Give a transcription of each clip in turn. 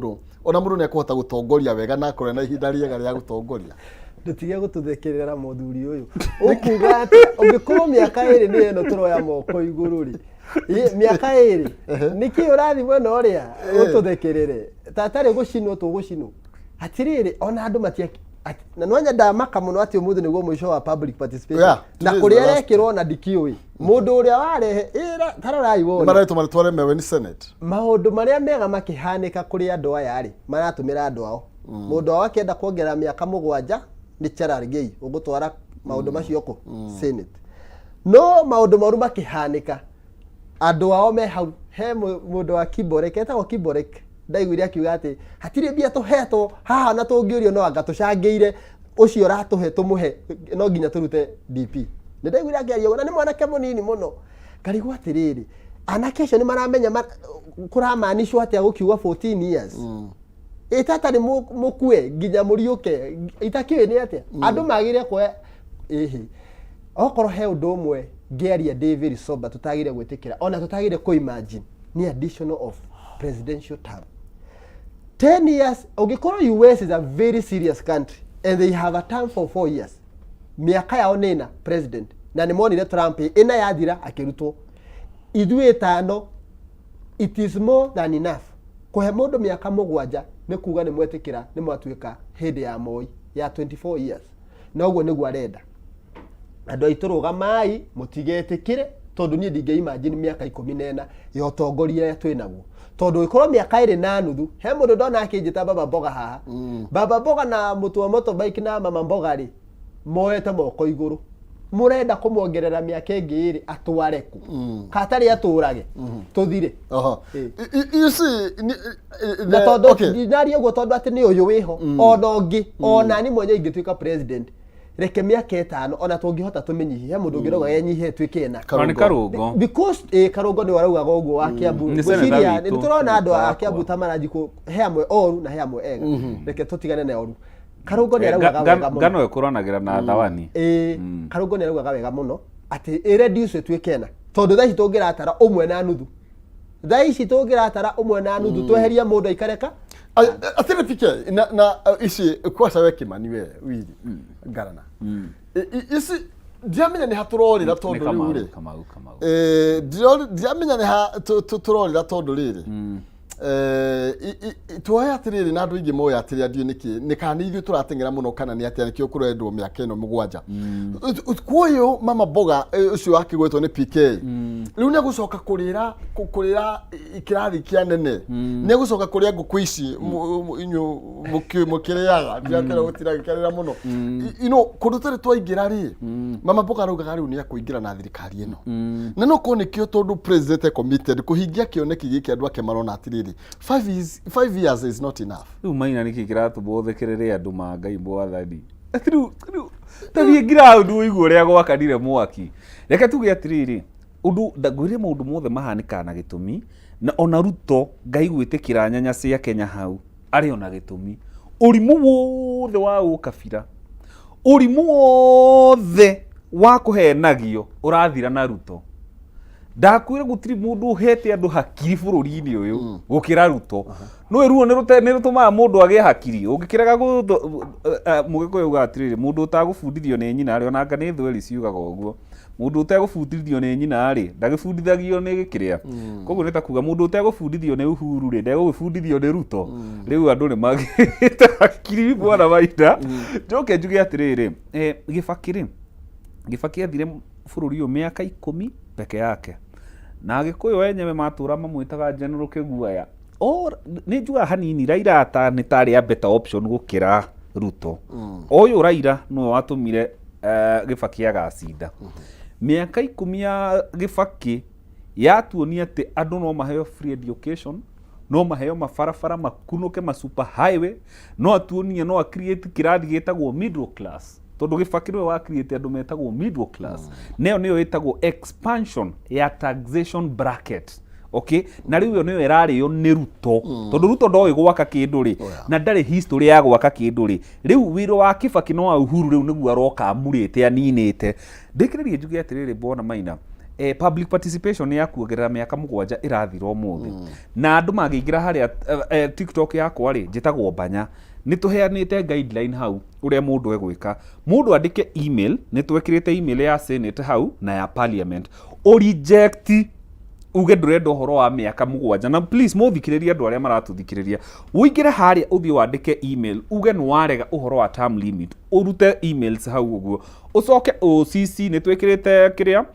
Mũndũ ona mũndũ nĩ ekũhota gũtongoria wega na akorwo na ihinda rĩega rĩa gũtongoria. Ndũtige gũtũthekerera, mũthuri ũyũ. Ũkuga atĩ ũngĩkorwo mĩaka 2 nĩ ĩno tũroya moko igũrũ rĩ, mĩaka 2 nĩkĩ ũrathiĩ mwena ũrĩa ũtũthekerere tatarĩ gũcinwo tũgũcinwo? Atirĩrĩ, ona andũ matia na no nyendamaka mũno atĩ ũmũthĩ nĩguo mũico wa public participation na Today is kũrĩa the last. rekĩrwo na ndikĩũĩ mũndũ ũrĩa warehe ĩra tarorai wone. Maretwo matware mewe nĩ Senate. Maũndũ marĩa mega makĩhanĩka kũrĩ andũ aya rĩ, maratũmĩra andũ ao. Mũndũ wao akĩenda kuongerera mĩaka 7 nĩ Cherargei ũgũtwara maũndũ macio kũ Senate, no maũndũ moru makĩhanĩka andũ ao me hau. He mũndũ wa Kiborek etagwo Kiborek, ndaiguire akiuga atĩ hatirĩ mbia tũhetwo haha na tũngĩũrio no anga tũcangĩire ũcio ũratũhe tũmũhe, no nginya tũrute DP. Nĩ ndaiguire akĩaria ũguo na nĩ mwanake mũnini mũno. Ngarigwo atĩrĩrĩ, anake acio nĩ maramenya kũramanishwo atĩa gũkiuga 14 years ĩtata nĩ mũkue nginya mũriũke? Itakĩũĩ nĩ atĩa andũ magĩrĩire kuoya ĩhĩ. Okorwo he ũndũ ũmwe ngĩaria ndĩ very sober, tũtagĩrĩire gwĩtĩkĩra ona tũtagĩrĩire kũ imagine nĩ additional of presidential term 10 years. Ũngĩkorwo US is a very serious country and they have a term for 4 years, mĩaka yao nĩ ĩna president, na nĩ monire Trump ĩna yathira akĩrutwo. Ithuĩ 5, it is more than enough. Kũhe mũndũ mĩaka 7 nĩ kuga nĩ mwetĩkĩra nĩ mwatuĩka hĩndĩ ya Moi ya 24 years, na ũguo nĩguo arenda. Andũ aitũ, rũgamai, mũtigetĩkĩre, tondũ niĩ ndingĩ imagine mĩaka 14 ya ũtongoria ũrĩa twĩ naguo, tondũ ĩkorwo mĩaka 2.5 he mũndũ ndona akĩnjĩta baba mboga haha. Baba mboga na mũtu wa motorbike na mama mboga rĩ, moete moko igũrũ, mũrenda kũmwongerera mĩaka ĩngĩ 2 atware kũ katarĩ atũrage tũthire? You see, na tondũ ndinaria ũguo tondũ atĩ nĩ ũyũ wĩho ona ũngĩ, ona ni mwenye ingĩtuĩka president, reke mĩaka 5 ona tũngĩhota tũmĩnyihie. He mũndũ ũngĩ rauga yenyihie ĩtuĩke 4. Na nĩ Karũngo. Because Karũngo nĩ waraugaga ũguo wa Kiambu. Nĩ senator Ngwĩciria witũ, nĩ tũrona andũ a senator Kiambu wakwa. ta maranji he amwe oru na he amwe ega. Reke tũtigane na oru. Karũngo nĩ araugaga wega mũno. Ngano ĩkũranagĩra na thawani. Ĩĩ, Karũngo nĩ araugaga wega mũno atĩ ĩreduce ĩtuĩke 4, tondũ thaa ici tũngĩratara 1.5, thaa ici tũngĩratara 1.5, tweherie mũndũ aikare ka Atĩrĩ pike na ici kwaca we Kimani, we wiri ngarana. Ici ndiramenya nĩ ha tũrorĩra Nĩ tondũ rĩu Kamau, rĩ Kamau, Kamau. Ndiramenya nĩ ha tũrorĩra tondũ rĩrĩ tuoe atĩrĩrĩ na andũ aingĩ moĩ atĩrĩ andiũ nĩkĩ nĩ kana nĩ ithuĩ tũrateng'era mũno kana nĩ atĩa nĩkĩo kũrendwo mĩaka ĩno 7 kuoyũ mama mboga ũcio wakĩgwetwo nĩ PK rĩu nĩ egũcoka kũrĩra kũrĩra kĩrathi kĩa nene, nĩ egũcoka kũrĩa ngũkũ ici inyuĩ mũkĩrĩaga ndirakĩra gũtiragĩkarĩra mũno. Kũndũ tũrĩ twaingĩra rĩ, mama mboga araugaga rĩu nĩ ekũingĩra na thirikari ĩno na no korwo nĩkĩo tondũ president e committed kũhingia kĩoneki gĩkĩ. Andũ ake marona atĩrĩrĩ, 5 years is not enough. Rĩu Maina, nĩkĩ kĩratũma ũthekerere andũ ma Ngai mwathani? Atĩ rĩu tathiĩ ground ũigue ũrĩa gwakanire mwaki. Reke tuge atĩrĩrĩ, ũndũ ngwĩre, maũndũ mothe mahanĩkaga na gĩtũmi, na ona Ruto Ngai gwĩtĩkĩra nyanya cia Kenya hau arĩ ona gĩtũmi. Ũrimũ wothe wa ũkabira, ũrimũ wothe wa kũhenagio ũrathira na Ruto. Ndakwĩra gũtirĩ mũndũ ũhete andũ hakiri bũrũri-inĩ ũyũ gũkĩra Ruto. Nĩ ruo nĩ rũtũmaga mũndũ agĩe hakiri ũngĩkĩrega. Mũgĩkũyũ augaga atĩrĩrĩ, mũndũ ũtagũbundithio nĩ nyina rĩ, onanga nĩ thweri ciugaga ũguo, mũndũ ũtegũbundithio nĩ nyina rĩ, ndagĩbundithagio nĩ gĩkĩrĩa. Koguo nĩ ta kuga mũndũ ũtegũbundithio nĩ Uhuru rĩ, ndegũgĩbundithio nĩ Ruto. Rĩu andũ nĩ magĩte hakiri. Bwana Maina, njoke njuge atĩrĩrĩ, Gĩbakĩ rĩ, Gĩbakĩ athire bũrũri ũyũ mĩaka 10 peke yake na Agĩkũyũ enyewe matũra mamwĩtaga General Kĩguoya. O nĩ njugaga hanini Raila ata nĩ tarĩ a better option gũkĩra Ruto. Ũyũ Raila nĩwe watũmire Gĩbakĩ agacinda. Mĩaka 10 ya Gĩbakĩ yatuonia atĩ andũ no maheo free education, no maheo mabarabara makunũke ma super highway, no atuonie no a create kĩrathi gĩtagwo middle class, tondũ Gĩbakĩ nĩwe wa create andũ metagwo middle class, nayo nĩyo ĩtagwo expansion ya taxation bracket. Okay, na rĩu ĩyo nĩyo ĩrarĩo nĩ Ruto, tondũ Ruto ndoĩ gwaka kĩndũ rĩ, na ndarĩ history ya gwaka kĩndũ rĩ. Rĩu wĩra wa Kĩbakĩ na wa Uhuru rĩu nĩguo aroka amurĩte aninĩte. Ndĩkĩrĩrie njuge atĩrĩrĩ, bwana Maina, Public participation ya kuongerera mĩaka 7 ĩrathira ũmũthĩ, na andũ mangĩingĩra harĩa TikTok yakwa rĩ, njĩtagwo Banya, nĩ tũheanĩte guideline hau ũrĩa mũndũ egwĩka. Mũndũ andĩke email, nĩ twekĩrĩte email ya Senate hau na ya Parliament, ũ reject, uge ndũrenda ũhoro wa mĩaka 7. Na please mũthikĩrĩrie, andũ arĩa maratũthikĩrĩria, ũingĩre harĩa ũthiĩ wandĩke email uge nĩ warega ũhoro wa term limit, ũrute emails hau ũguo, ũcoke OCC, nĩ twĩkĩrĩte kĩrĩa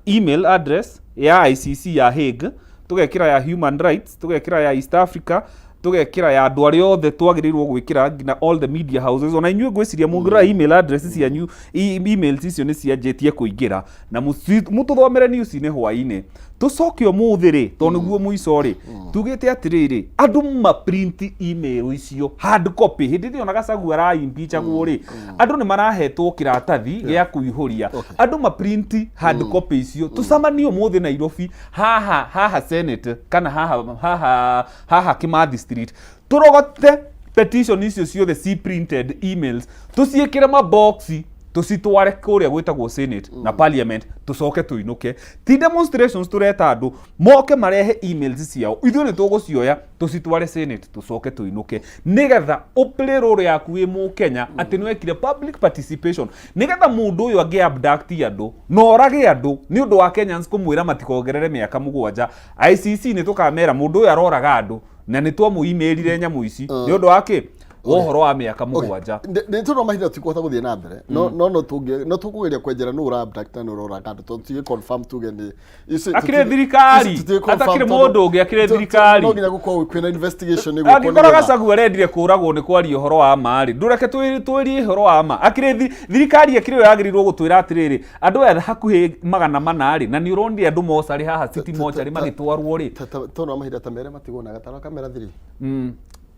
email address ya ICC ya Hague, tũgekĩra ya human rights, tũgekĩra ya East Africa, tũgekĩra ya andũ arĩa othe twagĩrĩirwo gwĩkĩra, nginya all the media houses. Ona inyuĩ ngwĩciria mũngĩrora email address cianyu, emails icio nĩ cianjĩtie kũingĩra na mũtũthomere news-inĩ hwaĩ-inĩ. Tũcoke ũmũthĩ rĩ, tondũ nĩguo mũico rĩ, tugĩte atĩrĩrĩ, andũ ma print email icio hard copy. Hĩndĩ ĩrĩa ona Gachagua araimpeachagwo rĩ, andũ nĩ marahetwo kĩratathi gĩa kũihũria. Andũ ma print hard copy icio, tũcemanie ũmũthĩ Nairobi haha haha Senate kana haha haha haha Kimathi Street, tũrogote petition icio ciothe ci printed emails, tũciĩkĩre maboxi, tũcitware kũrĩa gwĩtagwo Senate na Parliament, tũcoke tũinũke. Ti demonstrations tũreta andũ moke marehe emails ciao, ithuĩ nĩ tũgũcioya tũcitware Senate, tũcoke tũinũke, nĩgetha ũplay role yaku wĩ Mũkenya atĩ nĩ wekire public participation, nĩgetha mũndũ ũyũ angĩ abduct andũ na orage andũ nĩ ũndũ wa Kenyans kũmwĩra matikongerere mĩaka 7, ICC nĩ tũkamera mũndũ ũyũ aroraga andũ na nĩ twamũ-emailire nyamũ ici nĩ ũndũ wa kĩ, wa ũhoro wa mĩaka 7. Nĩ tondũ mahinda tũtikũhota gũthiĩ na mbere, no tũkũgeria kwenjera nũ ũra abduct na nũ ũroraga andũ, tondũ tũtige confirm tuge nĩ Akĩrĩ thirikari, atakĩrĩ mũndũ ũngĩ, akĩrĩ thirikari. No nginya gũkorwo kwĩna investigation nĩguo Angĩkorwo Gachagua arendire kũragwo nĩ kwaria ũhoro wa ma rĩ, ndũreke twĩrie ũhoro wa ma. Akĩrĩ thirikari, akĩrĩ yo yagĩrĩirwo gũtwĩra atĩrĩrĩ, andũ aya hakuhĩ 400 rĩ, na nĩ ũronire andũ mocarĩ haha city mocarĩ magĩtwarwo rĩ. Tondũ wa mahinda, ta mere matigwo na gataro kamera 3.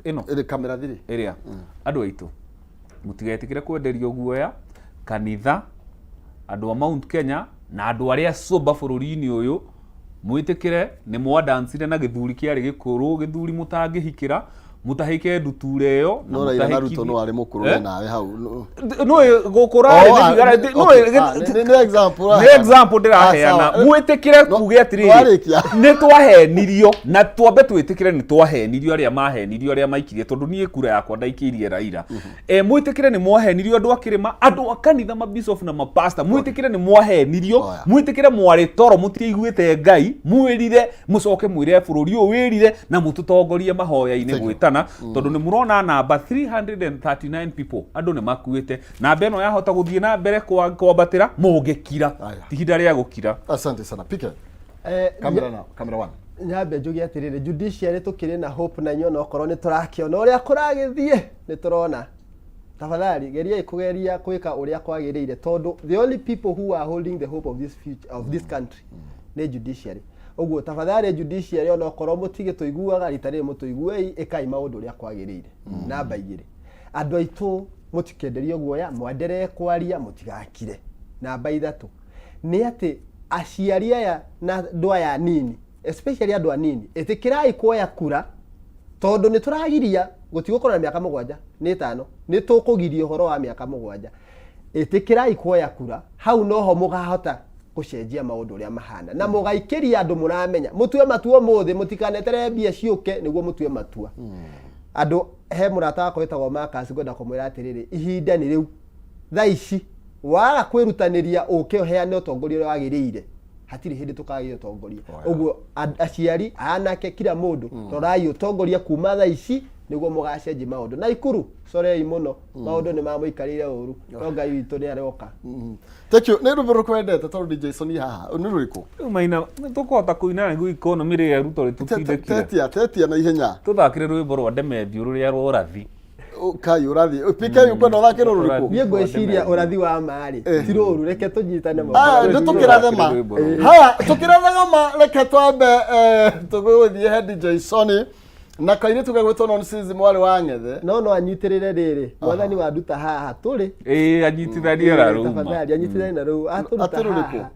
Ĩno Ĩrĩ kamera 3. Ĩrĩa andũ aitũ mũtigetĩkĩre kwenderio guoya kanitha, andũ a Mount Kenya na andũ arĩa sober bũrũri-inĩ ũyũ, mwĩtĩkĩre nĩ mwandancire na gĩthuri kĩarĩ gĩkũrũ, gĩthuri mũtangĩhikĩra, mũtahĩke ndutura ĩyo na No Raila na Ruto mũtahĩkithie- no arĩ mũkũrũ Eh? we nawe hau. Nĩ gũkũra Oh, rĩ, nĩ okay. Ah, nĩ example nĩ ũraheana. example Ah, ndĩraheana. sawa. Mwĩtĩkĩre No, kuge atĩrĩrĩ, twarĩkia. Nĩ twahenirio, na twambe twĩtĩkĩre nĩ twahenirio, arĩa mahenirio, arĩa maikirie, tondũ niĩ kura yakwa ndaikĩirie Raila. Mwĩtĩkĩre nĩ mwahenirio, andũ a kĩrĩma, andũ a kanitha, mabishop na mapasta, mwĩtĩkĩre nĩ mwahenirio. Oya. Mwĩtĩkĩre mwarĩ toro, mũtiaiguĩte Ngai. Mwĩrire, mũcoke mwĩre bũrũri ũyũ wĩrire na mũtũtongorie mahoya-inĩ Thank you. gwĩtana, tondũ nĩ mũrona namba 339 people, andũ nĩ makuĩte. Namba ĩno yahota gũthiĩ na mbere kwambatĩra mũngĩkira. Aya. Ti ihinda rĩa gũkira. Asante sana. PK. Camera now. Camera one. Nyambe njuge atĩrĩrĩ, judiciary tũkĩrĩ na hope na inyuĩ, onokorwo nĩ tũrakĩona ũrĩa kũragĩthiĩ, nĩ tũrona. Tafadhali geriai kũgeria gwĩka ũrĩa kwagĩrĩire, tondũ the only people who are holding the hope of this future of this country nĩ judiciary. Ũguo tafadhali judiciary, onokorwo mũtigĩtũiguaga rita rĩrĩ, mũtũiguei, ĩkai maũndũ ũrĩa kwagĩrĩire. Namba 2, andũ aitũ mũtikenderio guoya, mwenderee kwaria, mũtigakire. Namba 3 nĩ atĩ aciari aya na andũ aya anini, especially andũ anini, ĩtĩkĩrai kuoya kura, tondũ nĩ tũragiria gũtigũkorwo na mĩaka 7, nĩ 5, nĩ tũkũgiria ũhoro wa mĩaka 7. Ĩtĩkĩrai kuoya kura, hau noho mũkahota gũcenjia maũndũ ũrĩa mahana na mũgaikĩria andũ mũramenya. Mũtue matua ũmũthĩ, mũtikaneterere mbia ciũke nĩguo mũtue matua. Andũ, he mũrata wakwa wĩtagwo Marcus, ngwenda kũmwĩra atĩrĩrĩ, ihinda nĩ rĩu thaa ici. Waga kwĩrutanĩria ũke ũheane ũtongoria ũrĩa wagĩrĩire, hatirĩ hĩndĩ tũkagĩa ũtongoria. Ũguo aciari, anake, kila mũndũ, rorai ũtongoria kuma thaa ici nĩguo mũgacenjia maũndũ. Na ikuru corei mũno, maũndũ nĩ mamũikarĩire ũru, no Ngai witũ nĩ aroka. Thank you. Nĩ rwĩmbo rũrĩkũ wendete tondũ DJ Sony haha? Nĩ rũrĩkũ? Rĩu maina nĩ tũkũhota kũina nĩguo economy rĩrĩa Ruto rĩtũtindĩkire? Tetia, tetia na ihenya. Tũthakĩre rwĩmbo rwa Ndemethio rũrĩa rwa ũrathi. Kai ũrathiĩ. PK, ũkwenda ũthake rũrĩkũ? Niĩ ngwĩciria ũrathi wa marĩ ti rũru, reke tũnyitane moko. Aya, nĩ tũkĩrathe ma. Rwĩmbo rũu. Haya, tũkĩrathaga ma, reke twambe tũgũthiĩ he DJ Sony na kairĩtu gegwĩtwo Nonsense mwarĩ wa Ng'ethe. No anyitĩrĩre rĩrĩ, mwathani wanduta haha tũrĩ. Ĩĩ, anyitithanie na rũma. Tafadhali anyitithanie na rũu atũruta Atĩ rũrĩkũ? haha,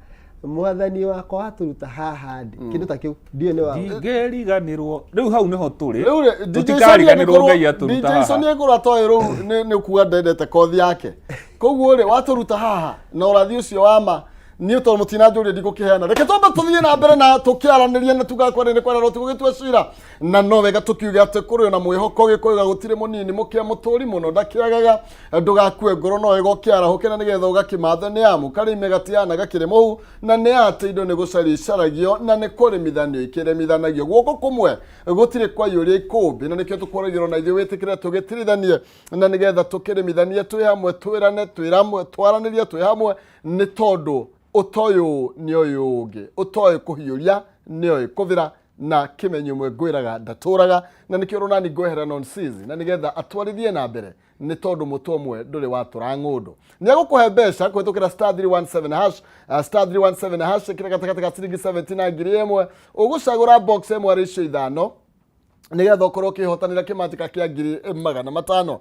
mwathani wakwa atũruta haha ndĩ kĩndũ ta kĩu, ndiũĩ nĩ wa Ndingĩriganĩrwo, rĩu hau nĩho tũrĩ. Rĩu rĩ, DJ Sony Tũtikariganĩrwo angĩkorwo- Ngai atũruta DJ Sony haha. angĩkorwo atoĩ rũu nĩ kuga ndendete kothi yake, koguo rĩ, watũruta haha na ũrathi ũcio wa ma. Niĩ tondũ mũtinanjũria ndigũkĩheana. Reke twambe tũthiĩ na mbere na tũkĩaranĩria na tugaga kwaria nĩ kwararwo tũgũgĩtua cira. Na no wega tũkiuge atĩ kũrĩ ona mwĩhoko gĩkũyũ gũtirĩ mũnini mũkĩa mũtũri mũno ndakĩagaga. Ndũgakue ngoro no wega ũkĩarahũke na nĩgetha ũgakĩmathe nĩ amu karĩime gatiana gakĩrĩ mũhu na nĩ atĩ indo nĩ gũcario icaragio na nĩ kũrĩmithanio ikĩrĩmithanagio. Guoko kũmwe gũtirĩ kwaiyũria ikũmbĩ na nĩkĩo tũkũragĩrwo na ithuĩ wĩtĩkĩre tũgĩtirithanie na nĩgetha tũkĩrĩmithanie twĩ hamwe twĩrane twĩramwe twaranĩrie twĩ hamwe nĩ tondũ ũtoĩ ũũ nĩ oĩ ũũ ũngĩ ũtoĩ kũhiũria nĩ oĩ kũbĩra na kĩmenyo ũmwe ngwĩraga ndatũraga na nĩkĩo rũnani ngwehera non seas na nĩgetha atwarithie na mbere nĩ tondũ mũtwe ũmwe ndũrĩ watũra ng'ũndũ. Nĩ egũkũhe mbeca kũhĩtũkĩra star 317 hash, star 317 hash ĩkĩra gatagatĩ ga ciringi 70 na 1000. Ũgũcagũra box ĩmwe arĩ icio ithano nĩgetha ũkorwo ũkĩhotanĩra kĩmanjĩka kĩa 500,000.